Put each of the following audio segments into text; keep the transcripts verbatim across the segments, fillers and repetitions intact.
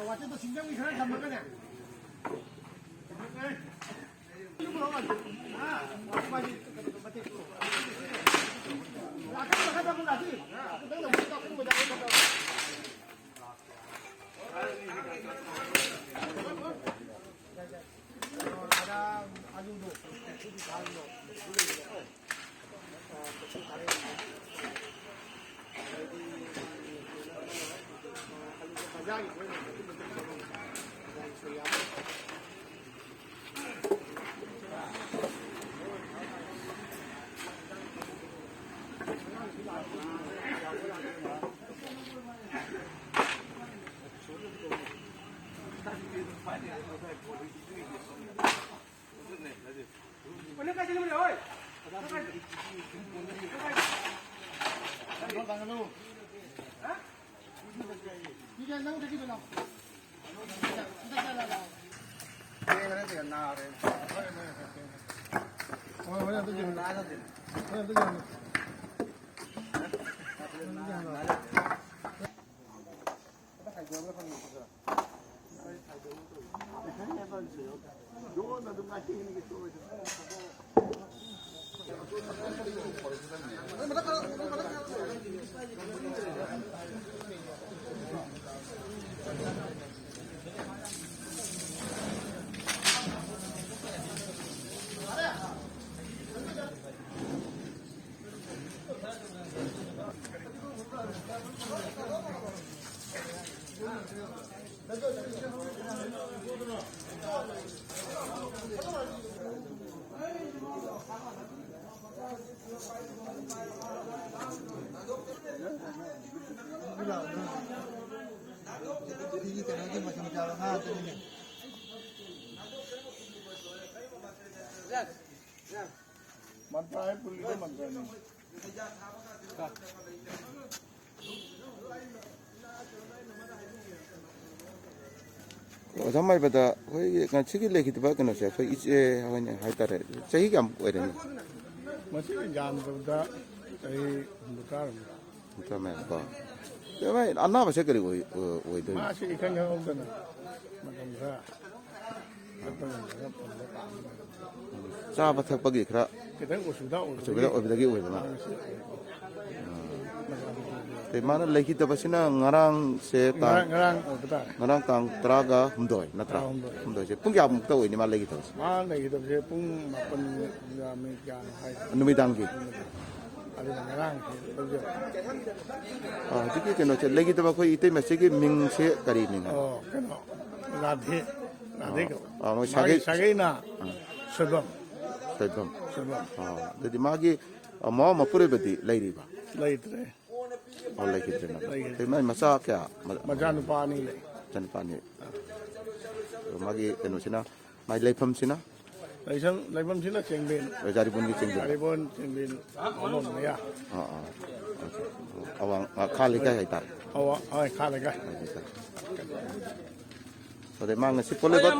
ꯋꯥꯆꯦꯠꯇꯣ ꯁꯤꯡꯖꯪꯒꯤ ꯈꯔ ꯊꯝꯃꯒꯅꯦ꯫ ꯑꯣꯖꯥ ꯃꯥꯏꯕꯗ ꯑꯩꯈꯣꯏꯒꯤ ꯉꯁꯤꯒꯤ ꯂꯩꯈꯤꯗꯕ ꯀꯩꯅꯣꯁꯦ, ꯑꯩꯈꯣꯏ ꯏꯆꯦ ꯍꯣꯏꯅ ꯍꯥꯏꯇꯥꯔꯦ, ꯆꯍꯤ ꯀꯌꯥꯃꯨꯛ ꯑꯣꯏꯔꯅꯤ? ꯃꯁꯤ ꯌꯥꯝꯗ꯭ꯔꯕꯗ ꯆꯍꯤ ꯍꯨꯝꯐꯨꯇꯔꯥ꯫ ꯍꯨꯝꯐꯨꯇꯔꯥ ꯃꯌꯥ ꯀꯣ꯫ ꯑꯗꯣ ꯃꯥꯏ ꯑꯅꯥꯕꯁꯦ ꯀꯔꯤ ꯑꯣꯏ-, ꯑꯣꯏ-, ꯑꯣꯏꯗꯣꯏꯅꯣ? ꯃꯥꯁꯤ ꯏꯈꯪ ꯈꯪꯍꯧꯗꯅ ꯃꯇꯝ ꯈꯔ ꯆꯠꯄ ꯉꯝꯗꯅ ꯐꯝꯕ ꯇꯥꯕꯅꯤ꯫ ꯆꯥꯕ ꯊꯛꯄꯒꯤ ꯈꯔ ꯈꯤꯇꯪ ꯑꯁꯨꯕꯤꯙꯥ ꯑꯣꯏꯕꯗꯒꯤ ꯑꯣꯏꯕꯗꯒꯤ ꯑꯣꯏꯕꯗ ꯃꯥ꯫ ꯃꯥꯁꯤ ꯑꯗꯩ ꯃꯥꯅ ꯂꯩꯈꯤꯗꯕꯁꯤꯅ ꯉꯔꯥꯡꯁꯦ ꯇꯥꯡ, ꯉꯔꯥꯡ, ꯉꯔꯥꯡ ꯑꯣꯏꯕ ꯇꯥꯔꯦ꯫ ꯉꯔꯥꯡ ꯇꯥꯡ ꯇꯔꯥꯒ ꯍꯨꯝꯗꯣꯏ ꯅꯠꯇ꯭ꯔꯥ? ꯇꯔꯥꯍꯨꯝꯗꯣꯏ꯫ ꯍꯨꯝꯗꯣꯏꯁꯦ ꯄꯨꯡ ꯀꯌꯥꯃꯨꯛꯇ ꯑꯣꯏꯅꯤ ꯃꯥ ꯂꯩꯈꯤꯗꯕꯁꯦ? ꯃꯥ ꯂꯩꯈꯤꯗꯕꯁꯦ ꯄꯨꯡ ꯃꯥꯄꯟ ꯃꯤꯅꯤꯠ ꯀꯌꯥꯅꯣ ꯍꯥꯏ꯫ ꯅꯨꯃꯤꯗꯥꯡꯒꯤ? ꯑꯗꯨꯅ ꯉꯔꯥꯡꯁꯦ ꯂꯧꯖꯕ꯫ ꯑꯥ, ꯍꯧꯖꯤꯛꯀꯤ ꯀꯩꯅꯣꯁꯦ, ꯂꯩꯈꯤꯗꯕ ꯑꯩꯈꯣꯏ ꯏꯇꯩꯃꯁꯤꯒꯤ ꯃꯤꯡꯁꯦ ꯀꯔꯤ ꯃꯤꯡ ꯍꯥꯏ? ꯑꯣ, ꯀꯩꯅꯣ, ꯔꯥꯙꯦ, ꯔꯥꯙꯦ ꯑꯥ, ꯀꯧꯕ꯫ ꯑꯥ, ꯃꯣꯏ ꯃꯥꯒꯤ ꯁꯥꯒꯩ-, ꯁꯥꯒꯩꯅ ꯑꯥ꯫ ꯁꯣꯏꯕꯝ꯫ ꯁꯣꯏꯕꯝ꯫ ꯁꯣꯏꯕꯝ꯫ ꯑꯥ, ꯑꯗꯨꯗꯤ ꯃꯥꯒꯤ, ꯑꯥ, ꯃꯃꯥ ꯃꯄꯨꯔꯣꯏꯕꯗꯤ ꯂꯩꯔꯤꯕ? ꯂꯩꯇ꯭ꯔꯦ꯫ ꯑꯣ, ꯂꯩꯈꯤꯗ꯭ꯔꯦ ꯃꯥ꯫ ꯂꯩꯈꯤꯗ꯭ꯔꯦ꯫ ꯑꯗꯩ ꯃꯥꯏ ꯃꯆꯥ ꯀꯌꯥ? ꯃ-, ꯃꯆꯥꯅꯨꯄꯥ ꯑꯅꯤ ꯂꯩ꯫ ꯃꯆꯥꯅꯨꯄꯥ ꯑꯅꯤ꯫ ꯑꯗꯣ ꯃꯥꯒꯤ ꯀꯩꯅꯣꯁꯤꯅ, ꯃꯥꯏ ꯂꯩꯐꯝꯁꯤꯅ? ꯂꯩꯁꯪ-, ꯂꯩꯐꯝꯁꯤꯅ ꯆꯦꯡꯕꯦꯟ꯫ ꯌꯥꯔꯤꯄꯣꯛꯀꯤ ꯆꯦꯡꯕꯦꯟ꯫ ꯌꯥꯔꯤꯄꯣꯛ ꯆꯦꯡꯕꯦꯟ ꯕꯥꯃꯣꯟ ꯃꯌꯥ꯫ ꯑꯥ, ꯑꯥ꯫ ꯑꯋꯥꯡ, ꯑꯥ, ꯈꯥ ꯂꯩꯀꯥꯏ ꯍꯥꯏꯇꯥꯔꯦ꯫ ꯑꯋꯥ-, ꯍꯣꯏ, ꯈꯥ ꯂꯩꯀꯥꯏ꯫ ꯈꯥ ꯂꯩꯀꯥꯏ꯫ ꯑꯗꯩ ꯃꯥ ꯉꯁꯤ ꯄꯣꯠꯂꯣꯏꯕ-,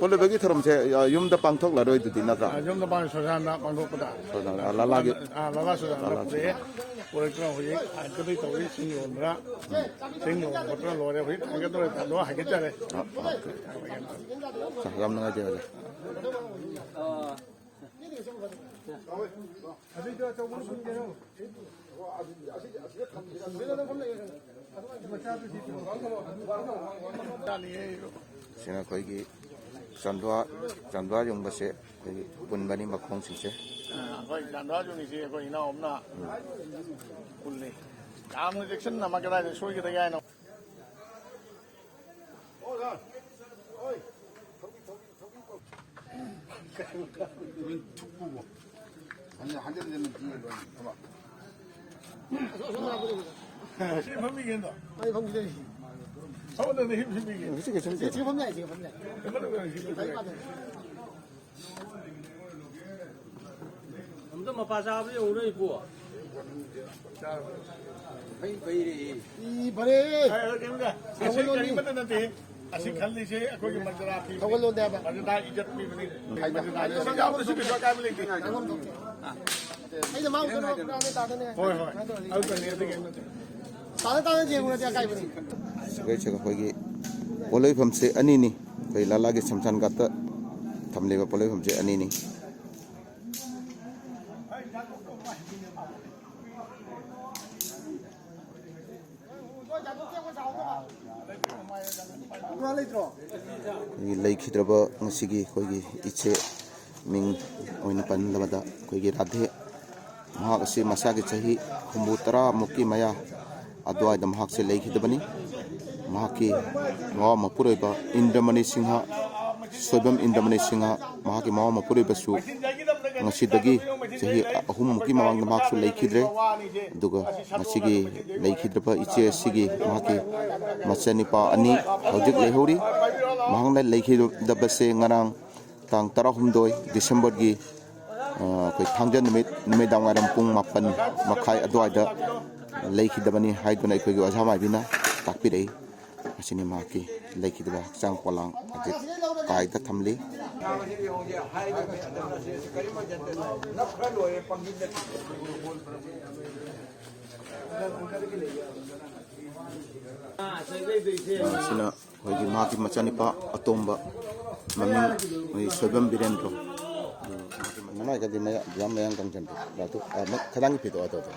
ꯄꯣꯠꯂꯣꯏꯕꯒꯤ ꯊꯧꯔꯝꯁꯦ, ꯑ, ꯌꯨꯝꯗ ꯄꯥꯡꯊꯣꯛꯂꯔꯣꯏ ꯑꯗꯨꯗꯤ ꯅꯠꯇ꯭ꯔꯥ? ꯑ, ꯌꯨꯝꯗ ꯄꯥꯡ-, ꯁꯣꯁꯥꯟꯗ ꯄꯥꯡꯊꯣꯛꯄꯗ꯫ ꯁꯣꯁꯥꯟꯗ, ꯑ, ꯂꯥꯂꯥꯒꯤ꯫ ꯑ, ꯂꯥꯂꯥ ꯁꯣꯁꯥꯟꯗ ꯂꯥꯂꯥ ꯄꯨꯔꯛꯑꯦ꯫ ꯁꯣꯁꯥꯟꯗ꯫ ꯄꯨꯔꯛꯇꯅ ꯍꯧꯖꯤꯛ ꯍꯥꯏꯀꯠꯇꯅ ꯇꯧꯔꯤ, ꯁꯤꯡ ꯌꯣꯟꯕ꯭ꯔꯥ? ꯁꯤꯡ ꯌꯣꯟꯕ ꯈꯣꯠꯇꯅ ꯂꯣꯏꯔꯦ꯫ ꯍꯧꯖꯤꯛ ꯊꯥꯡꯒꯠꯇꯅ ꯂꯣꯏꯔꯦ꯫ ꯊꯥꯡꯗꯣꯛꯑ ꯍꯥꯏꯀꯠꯆꯔꯦ꯫ ꯑ, ꯑ, ꯑꯣꯀꯦ꯫ ꯌꯥꯝ ꯅꯨꯡꯉꯥꯏꯖꯔꯦ ꯑꯣꯖꯥ꯫ ꯁꯤꯅ ꯑꯩꯈꯣꯏꯒꯤ ꯆꯟꯗ꯭ꯋꯥ, ꯆꯟꯗ꯭ꯋꯥ ꯌꯨꯡꯕꯁꯦ ꯑꯩꯈꯣꯏꯒꯤ ꯄꯨꯟꯕꯅꯤ ꯃꯈꯣꯡꯁꯤꯡꯁꯦ꯫ ꯑꯩꯈꯣꯏ ꯆꯟꯗ꯭ꯋꯥ ꯌꯨꯡꯉꯤꯁꯤ ꯑꯩꯈꯣꯏ ꯏꯅꯥꯎ ꯑꯃꯅ ꯄꯨꯜꯂꯤ꯫ ꯌꯥꯝꯅ ꯆꯦꯛꯁꯤꯟꯅ ꯑꯃ ꯀꯗꯥꯏꯗ ꯁꯣꯏꯒꯗꯒꯦ ꯍꯥꯏꯅ꯫ ꯁꯤ ꯐꯝꯃꯤꯒꯦ ꯑꯗꯣ꯫ ꯑꯩ ꯐꯝꯈꯤꯗꯣꯏꯅꯤ꯫ ꯁꯣꯝꯗꯗꯤ ꯍꯤꯞ ꯍꯤꯞꯄꯤꯒꯦ꯫ ꯁꯤ ꯀꯩꯁꯨ ꯅꯠꯇꯦ꯫ ꯁꯤ ꯐꯝ ꯌꯥꯏ, ꯁꯤ ꯐꯝ ꯌꯥꯏ꯫ ꯀꯩꯅꯣ ꯇꯧꯔꯦ, ꯁꯤ ꯐꯝ ꯌꯥꯏ꯫ ꯑꯝꯇ ꯃꯄꯥ ꯆꯥꯕꯗ ꯌꯦꯡꯉꯨꯅꯦ, ꯏꯄꯨ꯫ ꯐꯩ, ꯐꯩꯔꯦ꯫ ꯏ, ꯐꯔꯦ꯫ ꯑꯦ, ꯑꯦ, ꯀꯩꯅꯣꯗ, ꯑꯁꯤ ꯊꯧꯒꯜꯂꯣꯟꯅꯤ꯫ ꯀꯔꯤꯃꯠꯇ ꯅꯠꯇꯦ꯫ ꯑꯁꯤ ꯈꯜꯂꯤꯁꯦ ꯑꯩꯈꯣꯏꯒꯤ ꯃꯖꯔꯥ ꯄꯤꯕꯅꯤ꯫ ꯊꯧꯒꯜꯂꯣꯟꯅꯦ ꯍꯥꯏꯕ꯫ ꯃꯖꯔꯥ ꯏꯖꯠ ꯄꯤꯕꯅꯤ꯫ ꯃꯖꯔꯥ ꯌꯥꯎꯕꯗꯁꯨ ꯀꯩꯁꯨ ꯑꯀꯥꯏꯕ ꯂꯩꯇꯦ꯫ ꯉꯥꯡꯐꯝ ꯊꯣꯛꯇꯦ꯫ ꯑꯥ꯫ ꯑꯩꯅ ꯃꯥ ꯎꯗꯅ ꯄꯨꯔꯥꯅꯦ ꯇꯥꯗꯅꯦ꯫ ꯍꯣꯏ, ꯍꯣꯏ꯫ ꯑꯗꯨ ꯀꯩꯅꯣ ꯇꯧꯔꯦ꯫ ꯇꯥꯗ ꯇꯥꯗ ꯌꯦꯡꯉꯨꯔꯗꯤ ꯑꯀꯥꯏꯕꯅꯤ꯫ ꯑꯩꯈꯣꯏꯁꯦ ꯑꯩꯈꯣꯏꯒꯤ ꯄꯣꯠꯂꯣꯏꯐꯝꯁꯦ ꯑꯅꯤꯅꯤ꯫ ꯑꯩꯈꯣꯏ ꯂꯥꯂꯥꯒꯤ ꯁꯝꯁꯥꯟ ꯒꯥꯠꯇ ꯊꯝꯂꯤꯕ ꯄꯣꯠꯂꯣꯏꯐꯝꯁꯦ ꯑꯅꯤꯅꯤ꯫ ꯑꯩꯈꯣꯏꯒꯤ ꯂꯩꯈꯤꯗ꯭ꯔꯕ ꯉꯁꯤꯒꯤ ꯑꯩꯈꯣꯏꯒꯤ ꯏꯆꯦ ꯃꯤꯡ ꯑꯣꯏꯅ ꯄꯟꯕꯗ ꯑꯩꯈꯣꯏꯒꯤ ꯔꯥꯙꯦ, ꯃꯍꯥꯛ ꯑꯁꯤ ꯃꯁꯥꯒꯤ ꯆꯍꯤ ꯍꯨꯝꯐꯨ ꯇꯔꯥꯃꯨꯛꯀꯤ ꯃꯌꯥ ꯑꯗꯨꯋꯥꯏꯗ ꯃꯍꯥꯛꯁꯦ ꯂꯩꯈꯤꯗꯕꯅꯤ꯫ ꯃꯍꯥꯛꯀꯤ ꯃꯋꯥ ꯃꯄꯨꯔꯣꯏꯕ ꯏꯟꯗ꯭ꯔꯃꯅꯤ ꯁꯤꯡꯍ, ꯁꯣꯏꯕꯝ ꯏꯟꯗ꯭ꯔꯃꯅꯤ ꯁꯤꯡꯍ, ꯃꯍꯥꯛꯀꯤ ꯃꯋꯥ ꯃꯄꯨꯔꯣꯏꯕꯁꯨ ꯉꯁꯤꯗꯒꯤ ꯆꯍꯤ ꯑꯍꯨꯝꯃꯨꯛꯀꯤ ꯃꯃꯥꯡꯗ ꯃꯍꯥꯛꯁꯨ ꯂꯩꯈꯤꯗ꯭ꯔꯦ꯫ ꯑꯗꯨꯒ ꯉꯁꯤꯒꯤ ꯂꯩꯈꯤꯗ꯭ꯔꯕ ꯏꯆꯦ ꯑꯁꯤꯒꯤ ꯃꯍꯥꯛꯀꯤ ꯃꯆꯥꯅꯤꯄꯥ ꯑꯅꯤ ꯍꯧꯖꯤꯛ ꯂꯩꯍꯧꯔꯤ꯫ ꯃꯍꯥꯛꯅ ꯂꯩꯈꯤꯗꯕꯁꯦ ꯉꯔꯥꯡ ꯇꯥꯡ ꯇꯔꯥꯍꯨꯝꯗꯣꯏ ꯗꯤꯁꯦꯝꯕꯔꯒꯤ, ꯑ, ꯑꯩꯈꯣꯏ ꯊꯥꯡꯖ ꯅꯨꯃꯤꯠ ꯅꯨꯃꯤꯗꯥꯡ ꯋꯥꯏꯔꯝ ꯄꯨꯡ ꯃꯥꯄꯟ ꯃꯈꯥꯏ ꯑꯗꯨꯋꯥꯏꯗ ꯂꯩꯈꯤꯗꯕꯅꯤ ꯍꯥꯏꯗꯨꯅ ꯑꯩꯈꯣꯏꯒꯤ ꯑꯣꯖꯥ ꯃꯥꯏꯕꯤꯅ ꯇꯥꯛꯄꯤꯔꯛꯏ꯫ ꯑꯁꯤꯅꯤ ꯃꯍꯥꯛꯀꯤ ꯂꯩꯈꯤꯗꯕ ꯍꯛꯆꯥꯡ ꯄꯣꯂꯥꯡ ꯍꯧꯖꯤꯛ ꯀꯥꯏꯗ ꯊꯝꯂꯤ꯫ ꯑꯁꯤꯅ ꯑꯩꯈꯣꯏꯒꯤ ꯃꯍꯥꯛꯀꯤ ꯃꯆꯥꯅꯤꯄꯥ ꯑꯇꯣꯝꯕ, ꯃꯃꯤꯡ ꯑꯩꯈꯣꯏ ꯁꯣꯏꯕꯝ ꯕꯤꯔꯦꯟꯗ꯭ꯔꯣ꯫ ꯃꯃꯥꯏꯒꯗꯤ ꯃꯌꯥ-, ꯌꯥꯝ ꯃꯌꯥꯡ ꯀꯪꯁꯤꯟꯗ꯭ꯔꯣ꯫ ꯂꯥꯛꯇꯨ-, ꯑ, ꯃ-, ꯈꯗꯥꯡꯒꯤ ꯐꯤꯗꯣ ꯑꯗꯣ, ꯑꯗꯣ꯫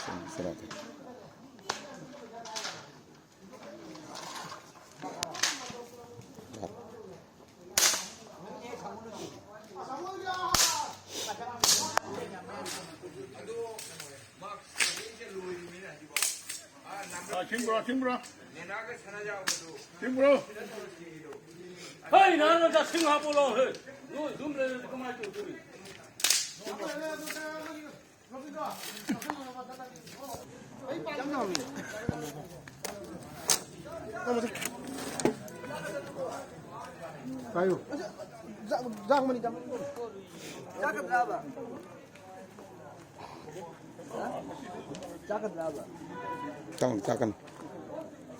ꯁꯤꯅ, ꯁꯤꯅ꯫ ꯑ, ꯁꯤꯡꯕ꯭ꯔꯣ, ꯁꯤꯡꯕ꯭ꯔꯣ? ꯁꯤꯡꯕ꯭ꯔꯣ? ꯍꯩ, ꯅꯍꯥꯟ ꯅꯪ ꯁꯤꯡ ꯍꯥꯞꯄꯨ ꯂꯥꯎ, ꯍꯦ꯫ ꯅꯣꯏ ꯑꯗꯨꯝ ꯂꯩꯔꯗꯤ ꯀꯃꯥꯏꯅ ꯇꯧꯗꯣꯔꯤ? ꯄꯥꯏꯌꯨ꯫ ꯆꯥꯛ-, ꯆꯥꯛ ꯃꯅꯤ ꯆꯥꯛ-, ꯆꯥꯛꯀꯗ꯭ꯔꯕ? ꯆꯥꯛꯀꯗ꯭ꯔꯕ? ꯆꯥꯛꯀꯅꯤ, ꯆꯥꯛꯀꯅꯤ꯫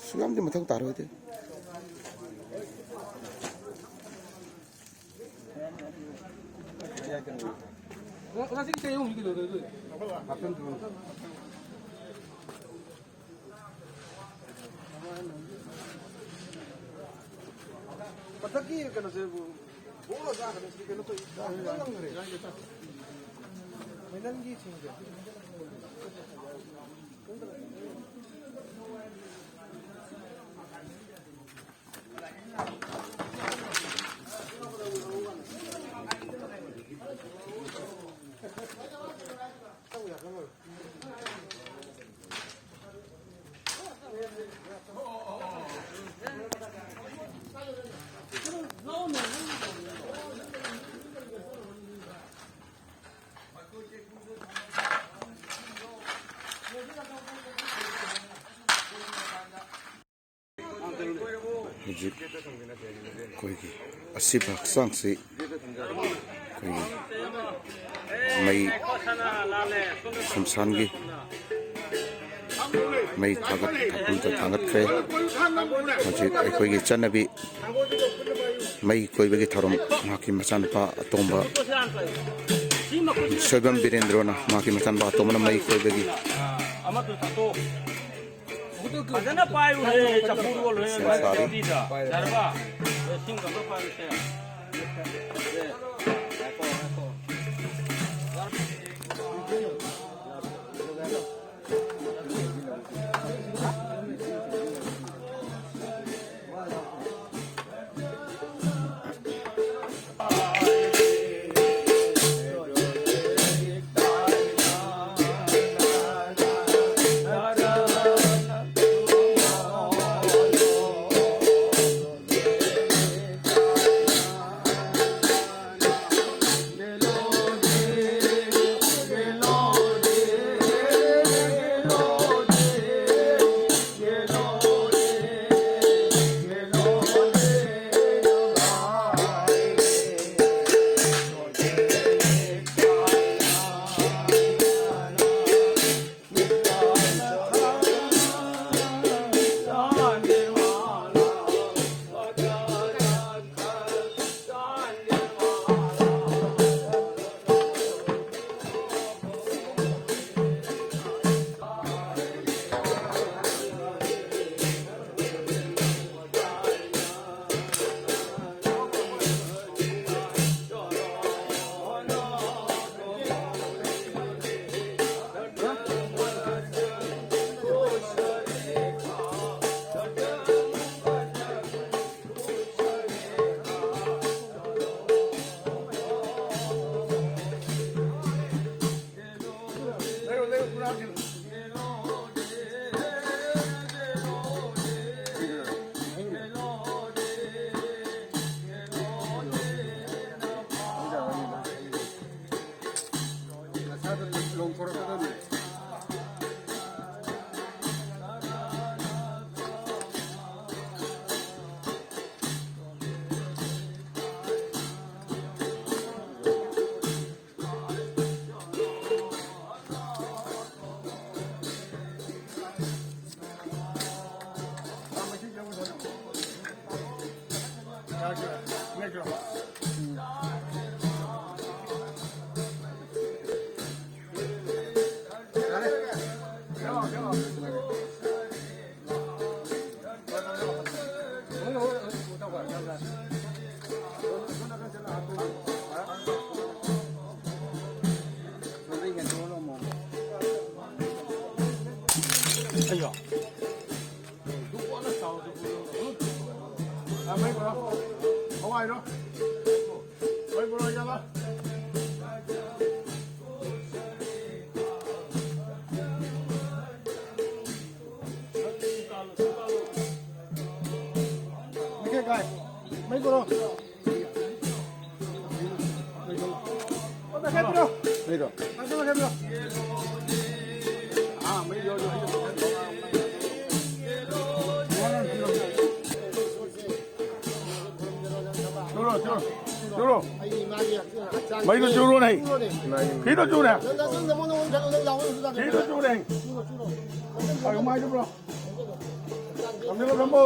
ꯁꯨꯛ ꯌꯥꯝꯗꯤ ꯃꯊꯧ ꯇꯥꯔꯣꯏꯗ꯫ ꯉꯁꯤꯒꯤ ꯆꯍꯤ ꯑꯍꯨꯝꯁꯤ ꯀꯩꯗꯧꯗꯣꯏꯅꯣ? ꯃꯊꯛꯀꯤ ꯀꯩꯅꯣꯁꯦ ꯕꯣꯜ ꯆꯥꯈ꯭ꯔꯦ꯫ ꯁꯤ ꯀꯩꯅꯣ ꯇꯧꯏ꯫ ꯃꯩꯅꯟꯒꯤ ꯁꯤꯡꯁꯦ꯫ ꯍꯧꯖꯤꯛ ꯑꯩꯈꯣꯏꯒꯤ ꯑꯁꯤꯕ ꯍꯛꯆꯥꯡꯁꯤ ꯑꯩꯈꯣꯏꯒꯤ ꯃꯩ ꯁꯝꯁꯥꯟꯒꯤ ꯃꯩ ꯊꯥꯒꯠ ꯊꯥꯐꯝꯗ ꯊꯥꯡꯒꯠꯈ꯭ꯔꯦ꯫ ꯍꯧꯖꯤꯛ ꯑꯩꯈꯣꯏꯒꯤ ꯆꯠꯅꯕꯤ ꯃꯩ ꯀꯣꯏꯕꯒꯤ ꯊꯧꯔꯝ ꯃꯍꯥꯛꯀꯤ ꯃꯆꯥꯅꯨꯄꯥ ꯑꯇꯣꯝꯕ ꯁꯣꯏꯕꯝ ꯕꯤꯔꯦꯟꯗ꯭ꯔꯣꯅ ꯃꯍꯥꯛꯀꯤ ꯃꯆꯥꯅꯨꯄꯥ ꯑꯇꯣꯝꯕꯅ ꯃꯩ ꯀꯣꯏꯕꯒꯤ ꯐꯖꯅ ꯄꯥꯏꯌꯨꯍꯦ, ꯆꯐꯨ ꯔꯣꯜꯂꯣꯍꯦ, ꯁꯦꯝ ꯁꯥꯔꯤ꯫ ꯌꯥꯔꯕ? ꯏꯁꯤꯡ ꯑꯝꯇ ꯄꯥꯏꯌꯨꯁꯦ꯫ ꯅꯁꯥꯗ ꯂꯣꯡꯊꯣꯔꯛꯀꯗꯕꯅꯤ꯫ ꯑꯌꯣ꯫ ꯃꯩ ꯕꯣꯔꯥ꯫ ꯍꯋꯥꯏꯔꯣ? ꯃꯩ ꯕꯣꯔꯥ ꯌꯥꯜꯂꯣ꯫ ꯃꯩꯈꯦꯠ ꯀꯥꯏ? ꯃꯩ ꯄꯨꯔꯛꯑꯣ꯫ ꯂꯩꯗꯣ꯫ ꯆꯨꯔꯣ, ꯆꯨꯔꯣ, ꯆꯨꯔꯣ꯫ ꯃꯩꯗꯣ ꯆꯨꯔꯣꯅꯦ꯫ ꯐꯤꯗꯣ ꯆꯨꯔꯦ꯫ ꯐꯤꯗꯣ ꯆꯨꯔꯦ꯫ ꯀꯃꯥꯏꯅ ꯇꯧꯕ꯭ꯔꯣ? ꯊꯝꯖꯤꯜꯂꯣ, ꯊꯝꯃꯣ꯫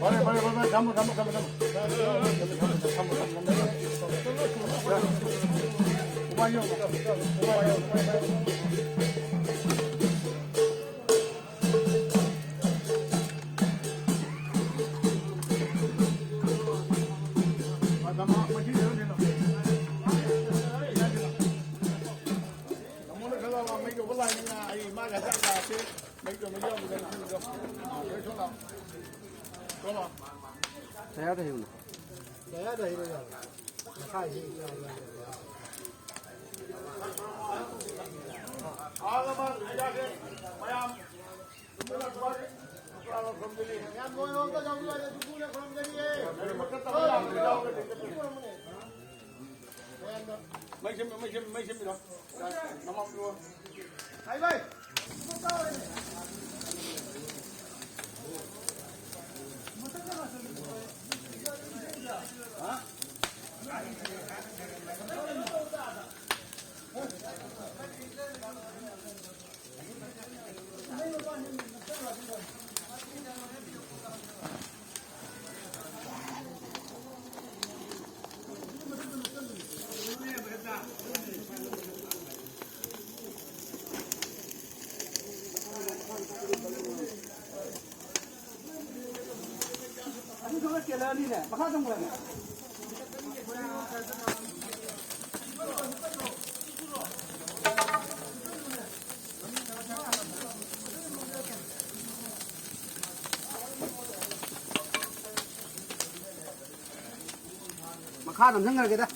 ꯐꯔꯦ, ꯐꯔꯦ, ꯐꯔꯦ, ꯐꯔꯦ, ꯊꯝꯃꯣ, ꯊꯝꯃꯣ, ꯊꯝꯃꯣ, ꯊꯝꯃꯣ꯫ ꯊꯝꯃꯣ, ꯊꯝꯃꯣ, ꯊꯝꯃꯣ, ꯊꯝꯃꯣ꯫ ꯎꯄꯥꯏ ꯌꯣ, ꯎꯄꯥꯏ ꯌꯣ, ꯎꯄꯥꯏ ꯌꯣ꯫ ꯀꯌꯥꯗ ꯍꯩꯕꯅꯣ? ꯀꯌꯥꯗ ꯍꯩꯕꯅꯣ? ꯃꯩ ꯁꯦꯝꯕꯤꯔꯣ, ꯃꯩ ꯁꯦꯝꯕꯤꯔꯣ, ꯃꯩ ꯁꯦꯝꯕꯤꯔꯣ꯫ ꯃꯃꯥꯡꯗꯣ꯫ ꯑꯗꯨ ꯊꯕꯛ ꯆꯦꯜꯂꯛꯑꯅꯤꯅꯦ, ꯃꯈꯥ ꯆꯪꯈ꯭ꯔꯅꯤ꯫ ꯃꯈꯥ ꯅꯝꯁꯤꯟꯈ꯭ꯔꯒꯦꯗ꯫